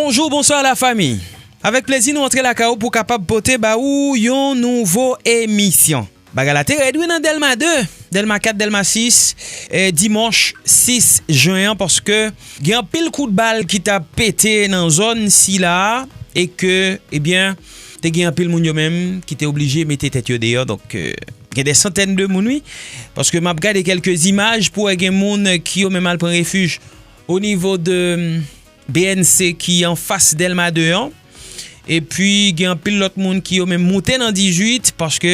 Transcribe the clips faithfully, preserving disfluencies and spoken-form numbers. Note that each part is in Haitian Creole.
Bonjou, bonswa lafanmi. Avèk plezi nou antre lakay ou pou kapab pote ba ou yon nouvo emisyon. Bagay la te rèd wi nan Dèlma de, Dèlma kat, Dèlma sis, eh, dimanch sis jen an, paske gen anpil kout bal ki t ap pete nan zòn sila a, e ke, ebyen, te gen anpil moun yo menm ki te oblije mete tèt yo deyò. Donk, eh, gen de santèn de moun, wi. Paske m ap gade kèlke imaj pou wè gen moun ki yo menm al pran refij o nivo de, mm, B N C ki anfas Dèlma de an. Epi gen anpil lòt moun ki yo menm moute nan dizuit paske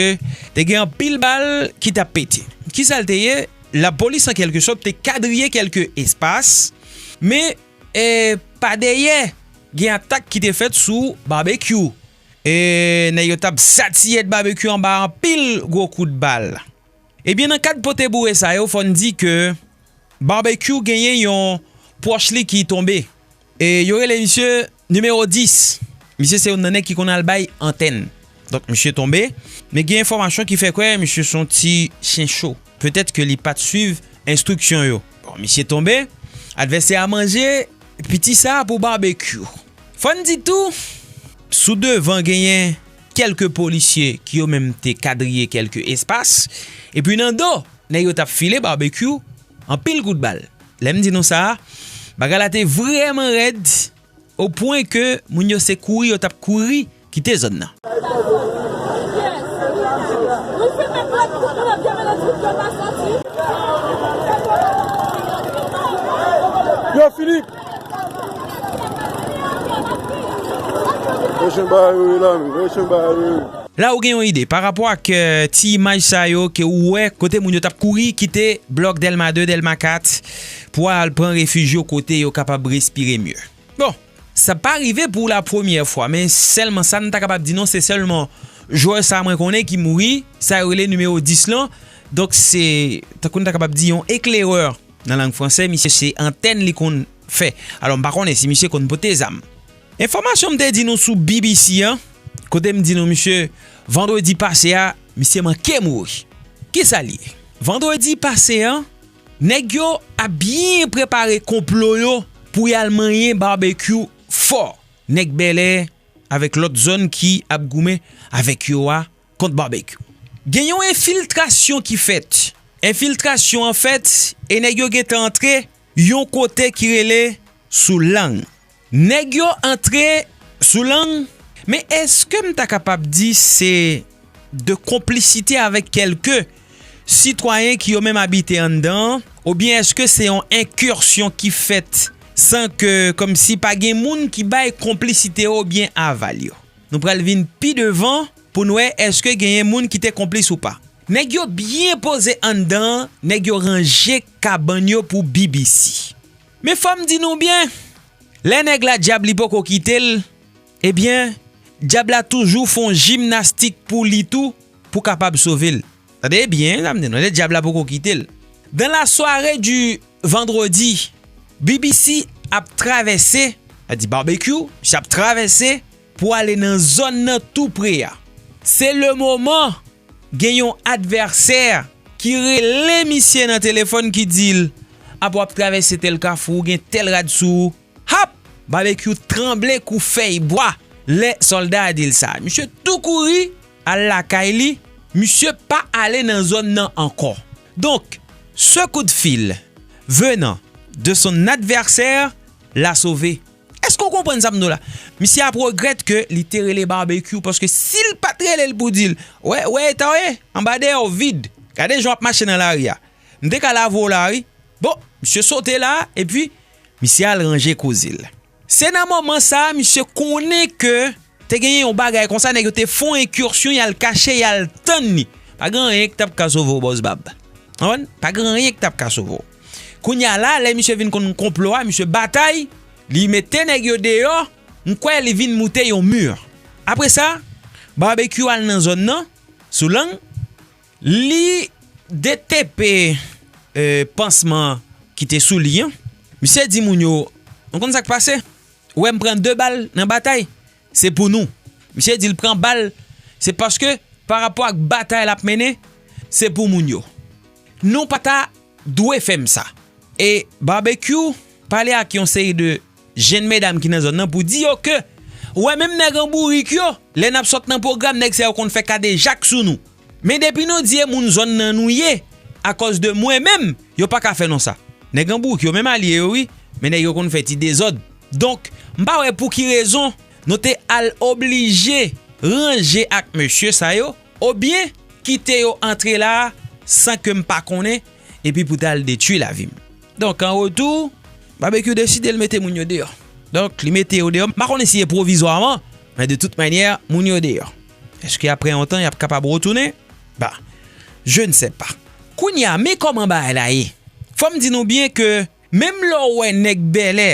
te gen anpil bal ki t ap pete. Kisa l te ye? Lapolis, an kèlke sòt, te kadriye kèlke espas, men, e, pa dèyè, gen atak ki te fèt sou Babekyou. E, nèg yo t ap satiyèt Babekyou anba anpil gwo kout bal. Ebyen, nan kad pote boure sa yo, fò n di ke Babekyou genyen yon pwòch li ki tonbe. E yo rele misye nimewo dis. Misye se youn nan nèg ki konn al bay antèn. Donk, misye tonbe. Men gen enfòmasyon ki fè kwè misye se yon ti chen cho. Petèt ke li pa t swiv enstriksyon yo. Bon, misye tonbe. Advèsè a manje piti sa a pou Babekyou. Fò n di tou, sou devan genyen kèlke polisye ki yo menm te kadriye kèlke espas. Epi nan do, nèg yo t ap file Babekyou anpil kout bal. Lè m di nou sa, bagay la te vrèman rèd, o pwen ke moun yo se kouri yo t ap kouri kite zòn nan. Yo, Filip! Mechan bagay yo ye la, menm. Mechan bagay yo ye. La ou gen yon ide pa rapò ak, eh, ti imaj sa yo ke ou wè kote moun yo t ap kouri kite blòk Dèlma de, Dèlma kat pou al pran refij yo kote yo kapab respire mye. Bon, sa pa rive pou la premyè fwa, men sèlman sa n ta kapab di nou, se sèlman jwè sa mwen konnen ki mouri, sa yo rele nimewo dis lan. Donk, se, tankou n ta kapab di, yon eklerè nan lang fransè, misye se antèn li konn fè. Alò, m pa konnen si misye konn pote zam. Enfòmasyon m te di nou sou B B C an, kote m di nou misye, vandredi pase a, misye manke mouri. Kisa l ye? Vandredi pase an, nèg yo ap byen prepare konplo yo pou y al manyen Babekyou fò. Nèg Bèlè avèk lòt zòn ki ap goumen avèk yo a kont Babekyou. Gen yon enfiltrasyon ki fèt. Enfiltrasyon an fèt e nèg yo gentan antre yon kote ki rele Sou Lang. Nèg yo antre Sou Lang, men èske m ta kapab di se de konplisite avèk kèlke sitwayen ki yo menm abite anndan an, oubyen èske se yon enkisyon ki fèt san ke, kòmsi, pa gen moun ki bay konplisite yo oubyen aval yo? Nou pral vin pi devan pou n wè èske genyen moun ki te konplis ou pa. Nèg yo byen poze anndan an, nèg yo ranje kabann yo pou B B C. Men fò m di nou byen, lè nèg la dyab li poko kite l, ebyen, dyab la toujou fè yon jimnastik pou li tou, pou kapab sove l. Tande byen, sa m di nou, lè dyab la poko kite l. Dans la soirée du vendredi, B B C ap travèse, sa di Babekyou, misye ap travèse pou ale nan zòn nan tou pre a. Se le moman gen yon advèsè ki rele misye nan telefòn ki di l, "Apa w ap travèse tèl kafou, gen tèl rad sou ou." Hap! Babekyou tranble kou fèy bwa lè sòlda a di l sa. Misye tou kouri al lakay li, misye pa ale nan zòn nan ankò. Donk, ce coup de fil venant de son adversaire l'a sauvé. Èske w konprann sa m di w la? Misye ap regrèt ke li te rele Babekyou, paske si l pa t rele l pou di l, "Wè, wè eta w ye, anba dèyè w vid. Gade jan w ap mache nan lari a. M te ka lave w la, wi." Bon, misye sote la, epi misye al ranje koze l. Se nan moman sa a, misye konnen ke te genyen yon bagay konsa, nèg yo te fè yon enkisyon, y al kache, y al tann li. Pa gen anyen ki t ap ka sove w, bòs Bab. Konprann? Pa gen anyen ki t ap ka sove w. Kounye a la, lè misye vin konn konplo a, misye batay, li mete nèg yo deyò, m kwè li vin moute yon mi. Apre sa, Babekyou al nan zòn nan, Sou Lang, li detepe, eh, pansman ki te sou li an. Misye di moun yo, "Nou konn sa k pase? Ou wè m pran de bal nan batay, se pou nou." Misye di l pran bal, se paske pa rapò ak batay l ap mennen, se pou moun yo. Nou pa ta dwe fè m sa. E Babekyou pale ak yon seri de jenn medam ki nan zòn nan pou di yo ke, ou wè menm nèg an bourik yo, lè n ap sot nan pwogram, nèg sa yo konn fè kadejak sou nou. Men depi nou di e moun zòn nan nou ye, akòz de mwen menm, yo pa ka fè nou sa. Nèg an bourik yo menm alye yo wi, men nèg yo konn fè ti dezòd. Donk, m pa wè pou ki rezon nou te al oblije ranje ak mesye sa yo, oubyen kite yo antre la a san ke m pa konnen, epi pou t al detwi lavi m. Donk, an retou, Babekyou deside l mete moun yo deyò. Donk, li mete yo deyò. M pa konnen si e pwovizwaman, men de tout manyè, moun yo deyò. Èske apre yon tan, y ap kapab retounen? Bah, je ne sais pas. Kounye a, men kòman bagay la ye? Fò m di nou byen ke menm lè w wè nèg bèlè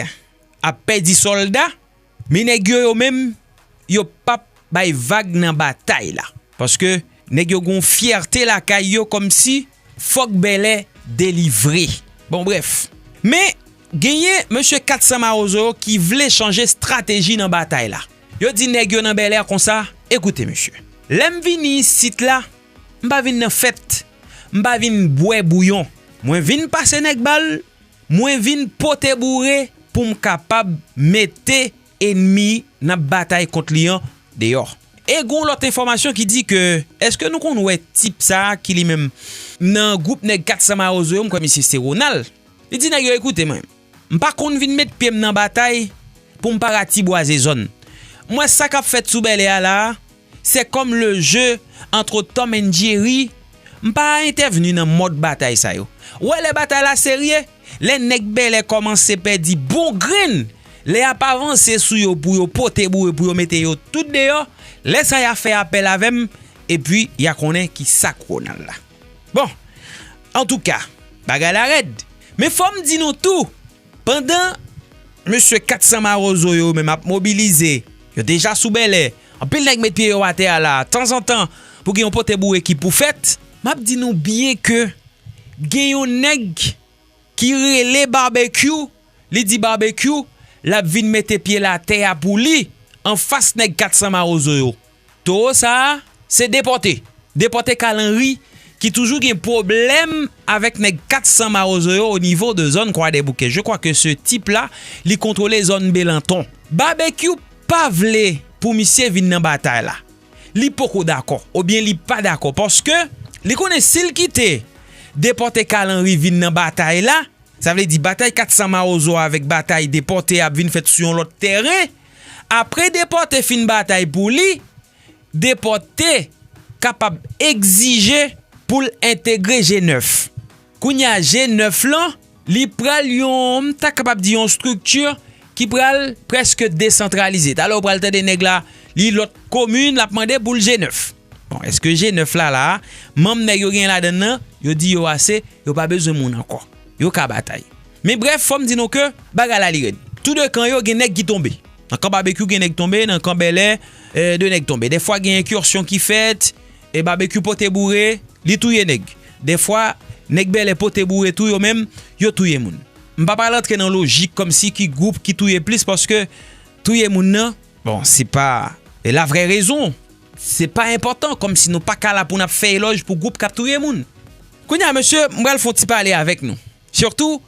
ap pèdi sòlda, men nèg yo, yo menm, yo p ap bay vag nan batay la. Paske nèg yo gon fyète lakay yo kòmsi fòk bèlè delivre. Bon, brèf. Men, genyen mesye kat san mawozo yo ki vle chanje estrateji nan batay la. Yo di nèg yo nan bèlè konsa, ekoute mesye, lè m vini isit la, m pa vin nan fèt, m pa vin bwè bouyon. Mwen vin pase nèg bal, mwen vin pote boure pou m kapab mete enmi n ap batay kont li an deyò. E gon lòt enfòmasyon ki di ke, èske nou konn wè tip sa a ki li menm nan gwoup nèg kat san mawozo yo, m kwè misye se Ronald. Li di nèg yo, ekoute mwen, m pa konn vin met pye m nan batay pou m pa ratibwaze zòn. M wè sa k ap fèt sou bèlè a la a, c'est comme le jeu entre Tom and Jerry. M pa entèvni nan mòd batay sa yo. Ou wè lè batay la serye, lè nèg bèlè kòmanse pèdi bon grenn, lè y ap avanse sou yo pou yo pote boure pou yo mete yo tout deyò, lè sa y a fè apèl avè m, epi y a konnen ki sa k Ronald la. Bon, antouka, bagay la rèd. Men fò m di nou tou, pandan mesye kat san mawozo yo menm ap mobilize, yo deja sou bèlè, anpil nèg met pye yo atè a la, tanzantan, pou gen yon pote boure ki pou fèt, m ap di nou byen ke gen yon nèg ki rele Babekyou, li di Babekyou, l ap vin mete pye l atè a pou li, anfas nèg kat san mawozo yo. Towo sa a, se Depòte. Depòte Kalanri, ki toujou gen pwoblèm avèk nèg kat san mawozo yo o nivo de zòn Kwadèboukè. Je crois que ce type là, li kontwole zòn Belanton. Babekyou pa vle pou misye vin nan batay la. Li poko dakò, oubyen li pa dakò, paske li konnen si l kite Depòte Kalanri vin nan batay la, sa vle di batay kat san mawozo avèk batay Depòte ap vin fèt sou yon lòt tèren. Apre Depòte fin batay pou li, Depòte kapab egzije pou l entegre G nèf. Kounye a, G nèf lan, li pral yon, m ta kapab di yon estrikti ki pral prèske desantralize. Talè w pral tande nèg la, li lòt komin, l ap mande pou l G nèf. Bon, èske G nèf la, la a, manm nèg yo gen ladann nan, yo di yo ase, yo pa bezwen moun ankò. Yo ka batay. Men brèf, fò m di nou ke bagay la li rèd. Tou de kan yo gen nèg ki tonbe. Nan kan Babekyou gen nèg tonbe, nan kan Bèlè, e, de nèg tonbe. Dèfwa gen enkisyon ki fèt, e Babekyou pote boure, li touye nèg. Dèfwa, nèg Bèlè pote boure tou yo menm, yo touye moun. M pa pral antre nan lojik kòmsi ki gwoup ki touye plis, paske touye moun nan, bon, se pa, e, la vrè rezon. Se pa enpòtan, kòmsi nou pa ka la pou n ap fè elòj pou gwoup k ap touye moun. Kounye a, mesye, m pral fè yon ti pale avèk nou. Sitou,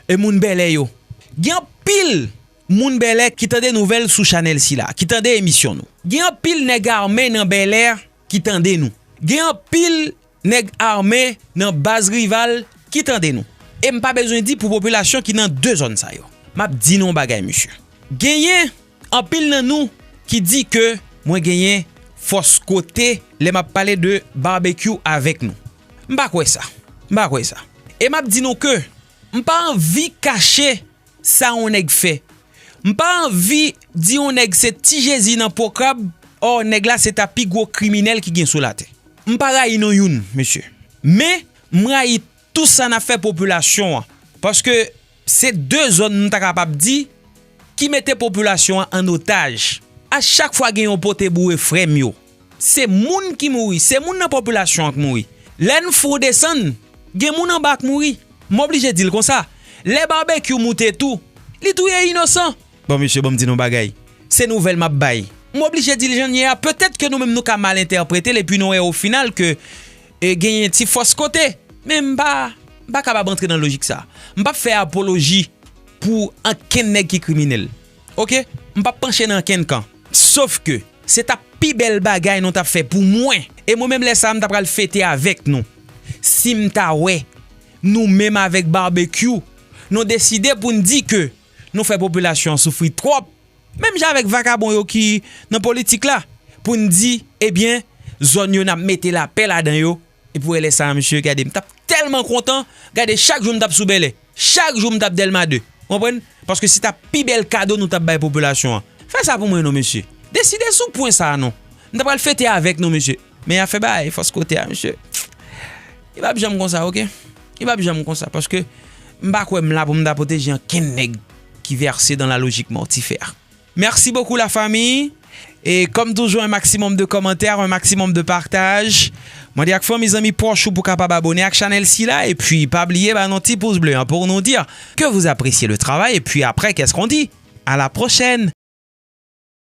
e, moun Bèlè yo. Gen anpil moun Bèlè ki tande nouvèl sou chanèl sila, ki tande emisyon nou. Gen anpil nèg ame nan Bèlè ki tande nou. Gen anpil nèg ame nan baz rival ki tande nou. E m pa bezwen di pou popilasyon ki nan de zòn sa yo. M ap di nou yon bagay, mesye. Genyen anpil nan nou ki di ke mwen genyen fòs kote lè m ap pale de Babekyou avèk nou. M pa kwè sa. M pa kwè sa. E m ap di nou ke m pa anvi kache sa yon nèg fè. M pa anvi di yon nèg se ti Jezi nan pwo krab, ò, nèg la se ta pi gwo kriminèl ki gen sou latè. M pa rayi nou youn, mesye. Men, m rayi tou sa n ap fè popilasyon an. Paske se de zòn, m ta kapab di, ki mete popilasyon an an otaj. A chak fwa gen yon pote boure, frè m yo, se moun ki mouri, se moun nan popilasyon an k mouri. Lè n fou desann, gen moun anba k mouri. M oblije di l konsa. Lè Babekyou moute tou, li touye inosan. Bon, mesye, ban m di nou bagay. Se nouvèl m ap bay. M oblije di l jan l ye a. Petèt ke nou menm nou ka mal entèprete l epi nou wè ofinal ke, e, genyen ti fòs kote. Men m pa, m pa kapab antre nan lojik sa. M p ap fè apoloji pou ankenn nèg ki kriminèl. Oke? M p ap panche nan kenn kan. Sof ke se t ap pi bèl bagay nou t ap fè pou mwen. E mwen menm lè sa a, m ta pral fete avèk nou. Si m ta wè nou menm avèk Barbecue, nou deside pou n di ke nou fè popilasyon an soufri twòp. Menm jan avèk vakabon yo ki nan politik la, pou n di, ebyen, zòn yo n ap mete lapè ladan yo. Epi w wè lè sa a, mesye, gade, m t ap tèlman kontan, gade, chak jou m t ap sou Bèlè, chak jou m t ap Dèlma de. Ou konprann? Paske se t ap pi bèl kado nou t ap bay popilasyon an. Fè sa pou mwen non, mesye. Deside sou pwen sa a non. M ta pral fete avèk nou, mesye. Men afè bay fòs kote a, mesye. Li p ap janm konsa, oke? Li p ap janm konsa, paske m pa kwè m la pou m ta pwoteje ankenn nèg ki vèse dans la logique mortifère. Merci beaucoup la famille. Et comme toujours, un maximum de commentaires, un maximum de partage. Mwen di ak fanmi, zanmi pwòch ou pou kapab abone ak chanèl sila. Epi pa bliye ba nou ti pouz ble an pou nou di ke vous appréciez le travail. Epi apre, qu'est-ce qu'on dit? À la prochaine.